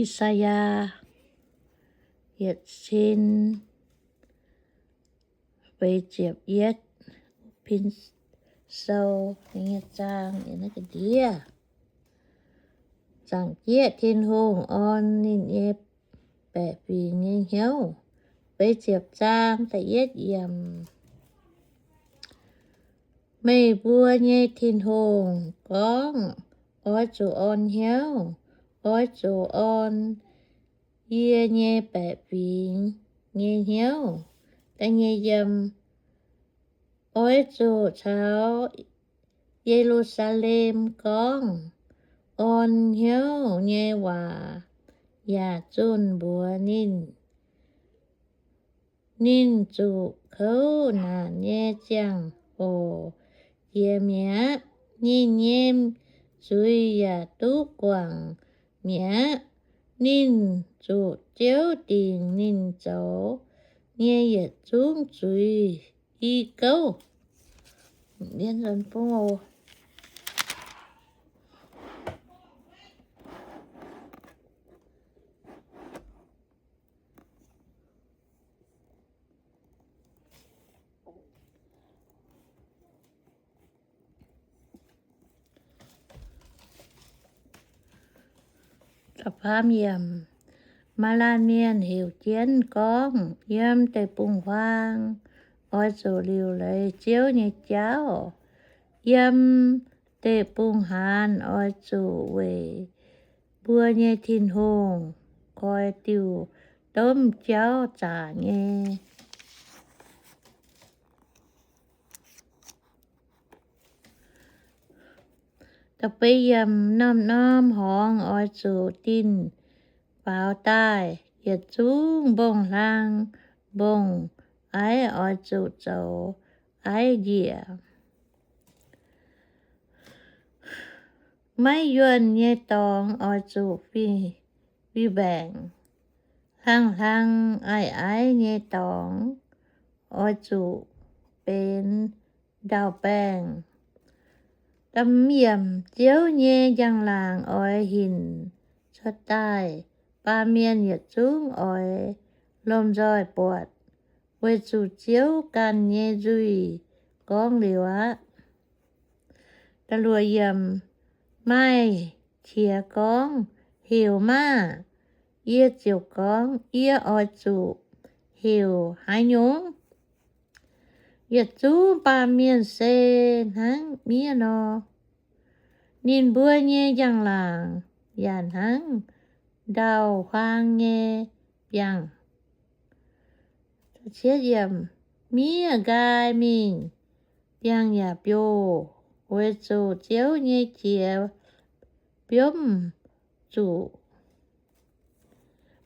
I^saa^yaa yietc cin feix ziepc yietv, pin sou nyei zaang yiem naaiv ga'ndiev. Zaangc Jieqv Tin-Hungh orn ninh nyei baeqc fingx nyei hnyouv. Feix ziepc zaang da'yietv yiemc. Meih mbuo nyei Tin-Hungh gorngv, oix zuqc orn hnyouv, oix zuqc orn yie nyei baeqc fingx nyei hnyouv. Da'nyeic yiemc. Oix zuqc caux Ye^lu^saa^lem gorngv orn hnyouv nyei waac, yaac zunh mbuox ninh, ninh zuqc kouv naanc nyei ziangh hoc jiex mi'aqv. Ninh nyei zuiz yaac duqv guangc mi'aqv. Ninh zuqc Ziouv dingc ninh zoux nyei yietc zungv zuiz i gouv. Maaih laanh mienh heuc jienv gorngv, yiem deic-bung-huaang oix zuqc liuc leiz Ziouv nyei jauv. Yiem deic-bung-haanz oix zuqc weic mbuo nyei Tin-Hungh koi diuh domh jauv zaqc nyei. Da'feix yiemc. Norm-norm horngz oix zuqc dinh faaux daaih. Yietc zungv mbong-hlang mbong-aiv oix zuqc zoux aiv njiec. Maiv yuonh nyei dorngx oix zuqc fih mbaengc. Hlang-hlang aiv-aiv nyei dorngx oix zuqc benx ndau-baengh. Ziouv nyei njang-laangc oix hinc cuotv daaih. Baamh mienh yietc zungv oix lomh nzoih buatc, weic zuqc Ziouv ganh nyei nzuih gorngv liuz aqv. Maaih qiex gorngv, heuc maah! Yie ziouc gorngv, yie oix zuqc heuc haaix nyungc? Yietc zungv baamh mienh se hnangv miev nor. Ninh mbuo nyei njang-laangc yaac hnangv ndau-huaang nyei biangh. Miev nqaai mingh, biangh yaac bioh, weic zuqc Ziouv nyei qiex biomv zuqc.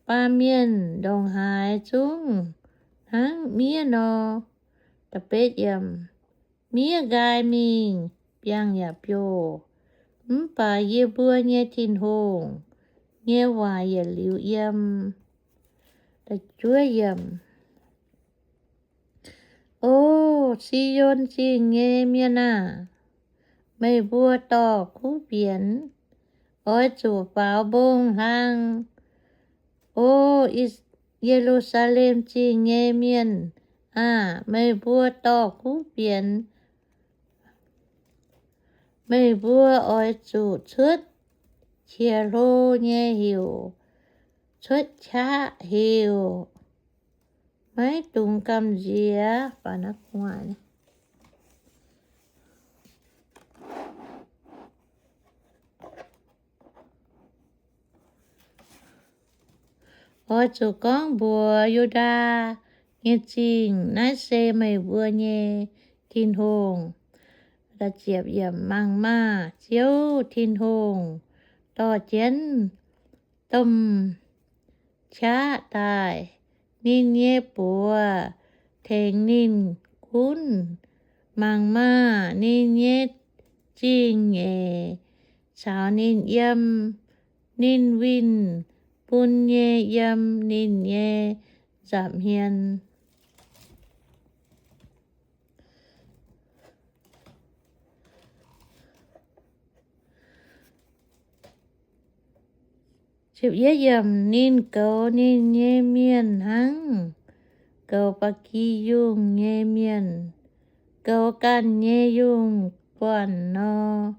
Baamh mienh ndongc haaix zungv hnangv miev nor. Miev nqaai mingh, biangh yaac bioh, mv baac yie mbuo nyei Tin-Hungh nyei waac yietc liuz yiem. O Si^on Zingh nyei mienh aah! Meih mbuo dorh kuv fienx oix zuqc faaux mbong-hlang. O Ye^lu^saa^lem Zingh nyei mienh aah! Meih mbuo dorh kuv fienx, meih mbuo oix zuqc cuotv qiex hlo nyei heuc, cuotv qaqv heuc, maiv dungx gamh nziex. Oix zuqc gorngv mbuox Yu^ndaa nyei zingh, Naaiv se meih mbuo nyei Tin-Hungh. Mangc maah! Ziouv Tin-Hungh dorh jienv domh qaqv daaih, ninh nyei buoz tengx ninh gunv. Mangc maah! Ninh nyei zingh nyeic caux ninh yiem, ninh winh bun nyei yiem ninh nyei nza'hmien. Ninh goux ninh nyei mienh hnangv goux ba'gi yungh nyei mienh, goux ganh nyei yungh buonc nor.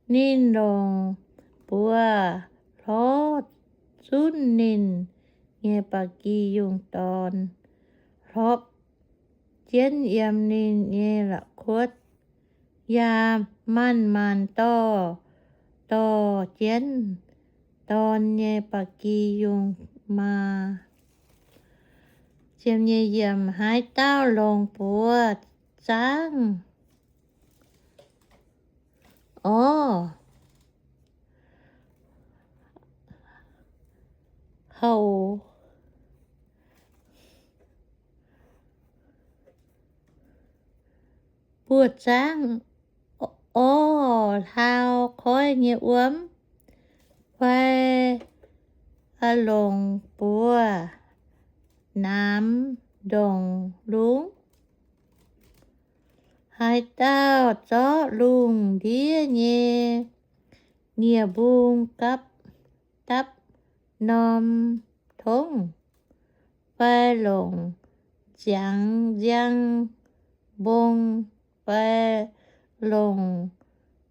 Ninh longc buoz hlorpv zunv ninh nyei ba'gi yungh dorn, hlorpv jienv yiem ninh nyei la'kuotv, yaac manc-manc dorh, dorh jienv dorn nyei ba'gi yungh maa. Haaix dauh longc buoz zaangv orv, houc buoz zaangv orv hlaau koiv nyei wuom, fai longc buoz naamx ndongc lungh. Haaix dauh zorqv lungh ndiev nyei nie-mbung gapv dapv norm tongv, fai longc ziangx nziang mbong, fai longc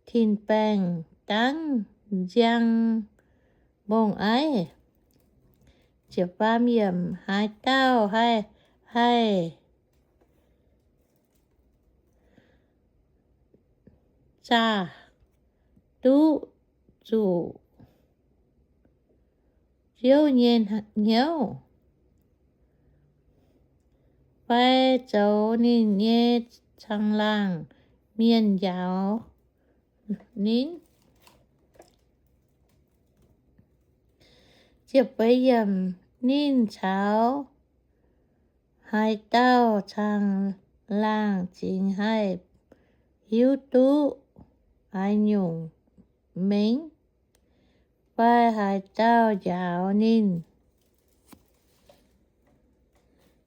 tin-baengh dangv nziang mbong-aiv. Haaix dauh haih, haih zaah duqv zuqc Ziouv nyei hnyouv, fai zoux ninh nyei caangh laangh mienh njaaux ninh? Ninh caux haaix dauh caangh laangh cingx haih hiuv duqv haaix nyungc mengh, fai haaix dauh njaaux ninh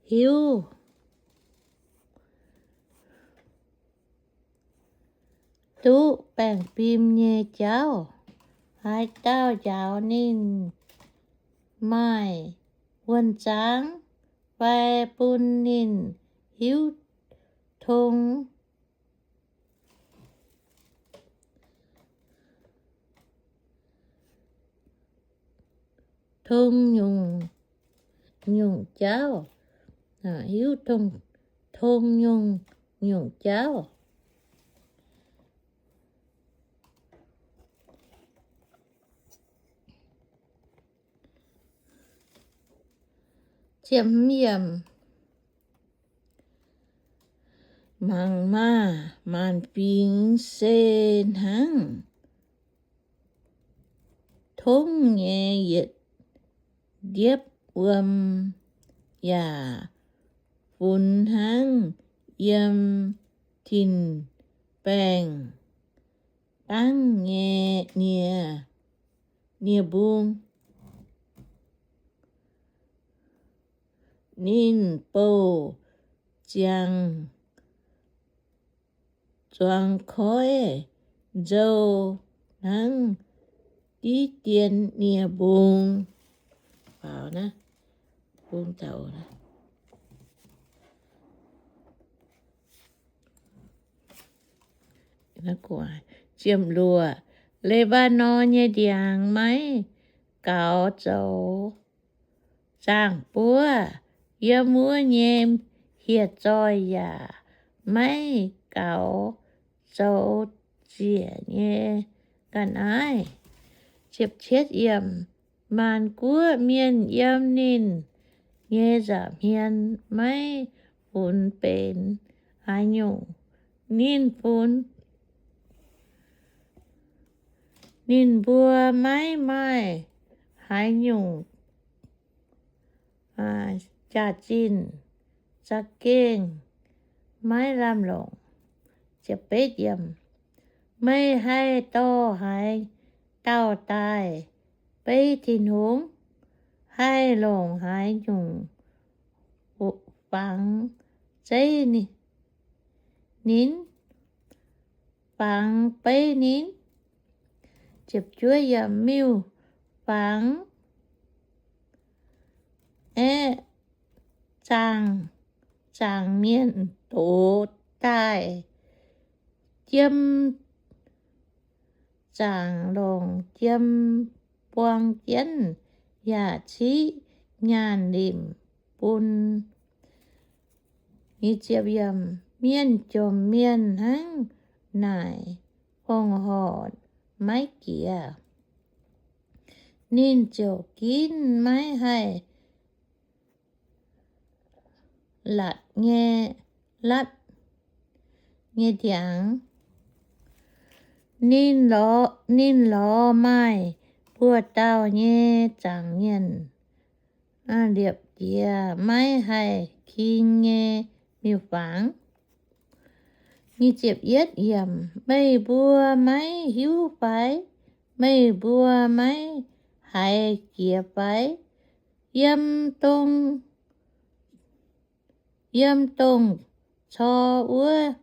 hiuv duqv baengh fim nyei jauv? Haaix dauh njaaux ninh maaih wuonh zaangv, fai bun ninh hiuv tong, tong nyungc, nyungc jauv, hiuv tong, tong nyungc, nyungc jauv. Mangc maah! Maanc fingx se hnangv tongv nyei yietc ndiepv wuom, yaac funx hnangv yiem tin-baengh dangv nyei nie, nie-mbung. Ninh bouh ziangx zuangx koiv nzou hnangv diqv dien nie-mbung. Ziepc luoqc, Le^mbaa^norn nyei ndiangx maiv gaux zoux zaangh buov, yiem wuov nyei hieh zoih yaac maiv gaux zoux ziec nyei ga'naaiv. Maanc guoqv mienh yiem ninh nyei nza'hmien maiv funx benx haaix nyungc. Ninh funx, ninh mbuo maiv maaih haaix nyungc jaax-zinh, za'gengh maiv lamh longc. Meih haih dorh haaix dauh daaih beiv Tin-Hungh? Haih longc haaix nyungc fangx zeiv ninh, fangx beiv ninh? Miuc-fangx aeqv, zaangc, zaangc mienh doz daaih jiem, zaangc longc jiem buang jienv, yaac ciqv nyaanh limc bun. Mienh jomc mienh hnangv naaic fongc horc maiv jiex, ninh ziouc ginv maiv haih latc nyei, latv nyei ndiangx. Ninh lorz, ninh lorz maaih buoz-dauh nyei zaangc mienh, liepc jiez maiv haih king nyei miuc-fangx. Meih mbuo maiv hiuv fai? Meih mbuo maiv haiz jiex fai? Yiem dongh, yiem dongh cor wuov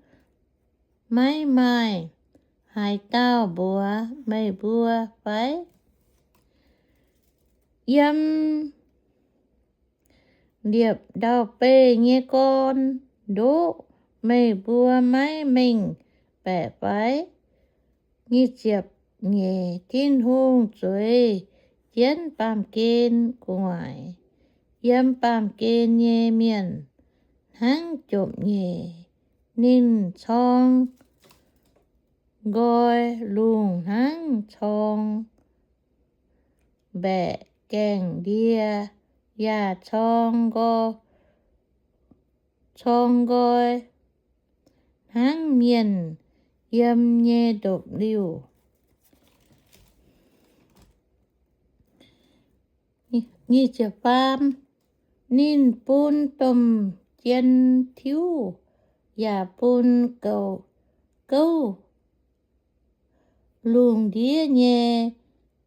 maiv maaih haaix dauh mbuox meih mbuo fai? Yiem liepc ndau-beih nyei gorn ndoqv meih mbuo maiv mengh baeqc fai? Nyic ziepc nyeic, Tin-Hungh zueiz jienv baamh gen gu'nguaaic. Yiem baamh gen nyei mienh hnangv jomc nyeic. Ninh corng nqoi lungh hnangv corng mbaeqc gaengh ndie, yaac corng nqoi, corng nqoi hnangv mienh yiem nyei ndopv-liuh. Ninh bun domh jien tiuv, yaac bun gouv, gouv lungh ndiev nyei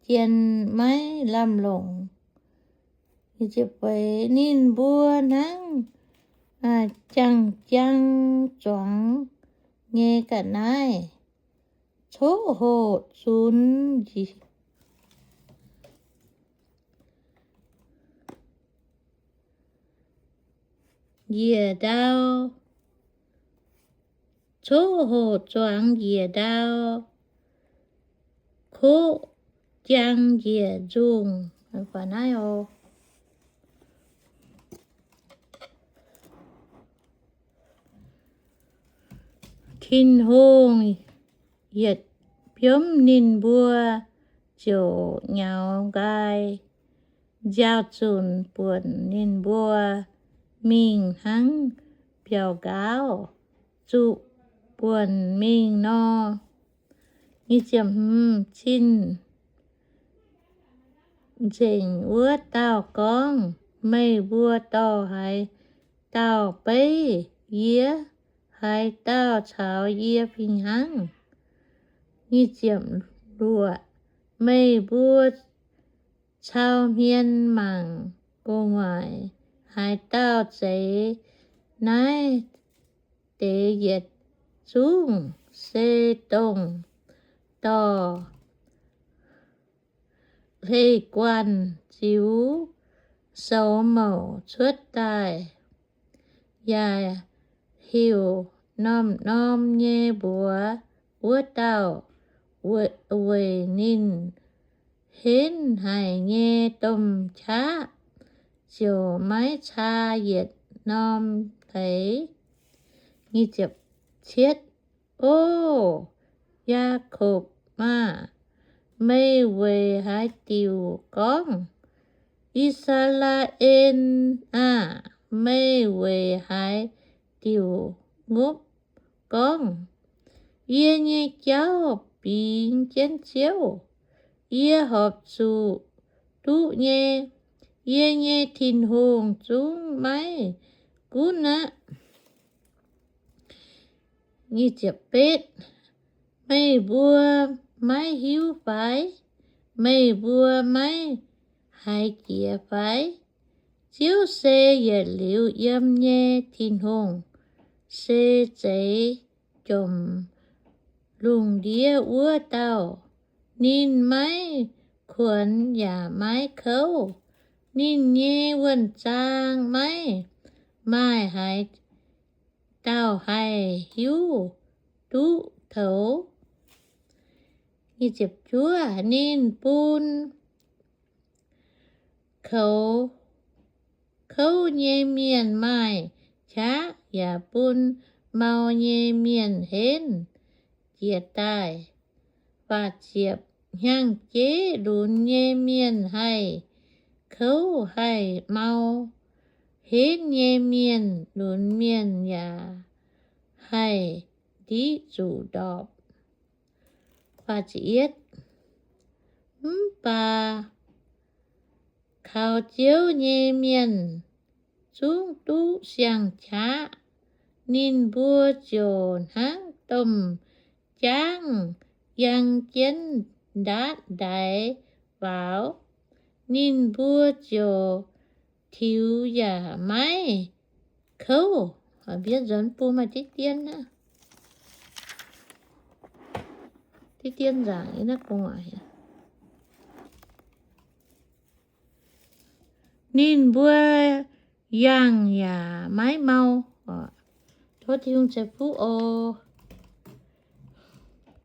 jien maiv lamh longc. Ninh mbuo hnangv jang-jang zuangx nyei ga'naaiv, coqv hoqc zunx njiec ndau, coqv hoqc zuangx njiec ndau, koqv jang njiec nzungh. Tin-Hungh yietc biomv ninh mbuo ziouc nyaux nqaai nziaaux-zunc buonc ninh mbuo mingh hnangv biauv-nqaauv zuqc buonc mingh nor. Cin-Nzengc wuov dauh gorngv, Meih mbuo dorh haaix dauh beiv yie? Haaix dauh caux yie fih hnangv? Meih mbuo cau hmien mangc gu'nguaaic, haaix dauh zeix naaiv deix yietc zungv se dongh dorh hleix-guanh ziux soux mouc cuotv daaih, yaac heuc norm-norm nyei mbuox wuov dauh weic ninh henv haic nyei domh qaqv, ziouc maiv caa yietc norm hleix. O Yaakopv aah! Meih weic haaix diuc gorngv? I^saa^laa^en aah! Meih weic haaix diuc ngopv gorngv, Yie nyei jauv bingx jienv Ziouv, yie horpc zuqc duqv nyei, yie nyei Tin-Hungh zungv maiv gunv aqv? Meih mbuo maiv hiuv fai? Meih mbuo maiv haiz jiex fai? Ziouv se yietc liuz yiem nyei Tin-Hungh, se zeix jomc lungh ndiev wuov dauh. Ninh maiv kuonx yaac maiv kouv. Ninh nyei wuonh zaang maiv maaih haaix dauh haih hiuv duqv toux. Ninh bun koux, kouv nyei mienh maaih qaqv, yaac bun mau nyei mienh henv jiez daaih. Hnyangx-jeiv lunx nyei mienh haih kouv haih mau. Henv nyei mienh lunx mienh yaac haih ndiqv zuqc ndorpc. Mv baac kaux Ziouv nyei mienh zungv duqv siang-qaqv. Ninh mbuo ziouc hnangv domh jaangv yangh jienv ndaatv ndaix faaux. Ninh mbuo ziouc tiux yaac maiv kouv. Mbienv nzuonx bun maaih diqv dien, diqv dien nzaangc. Ninh mbuo yangh yaac maiv mau. Tov Tin-Hungh ceix fuqv oc.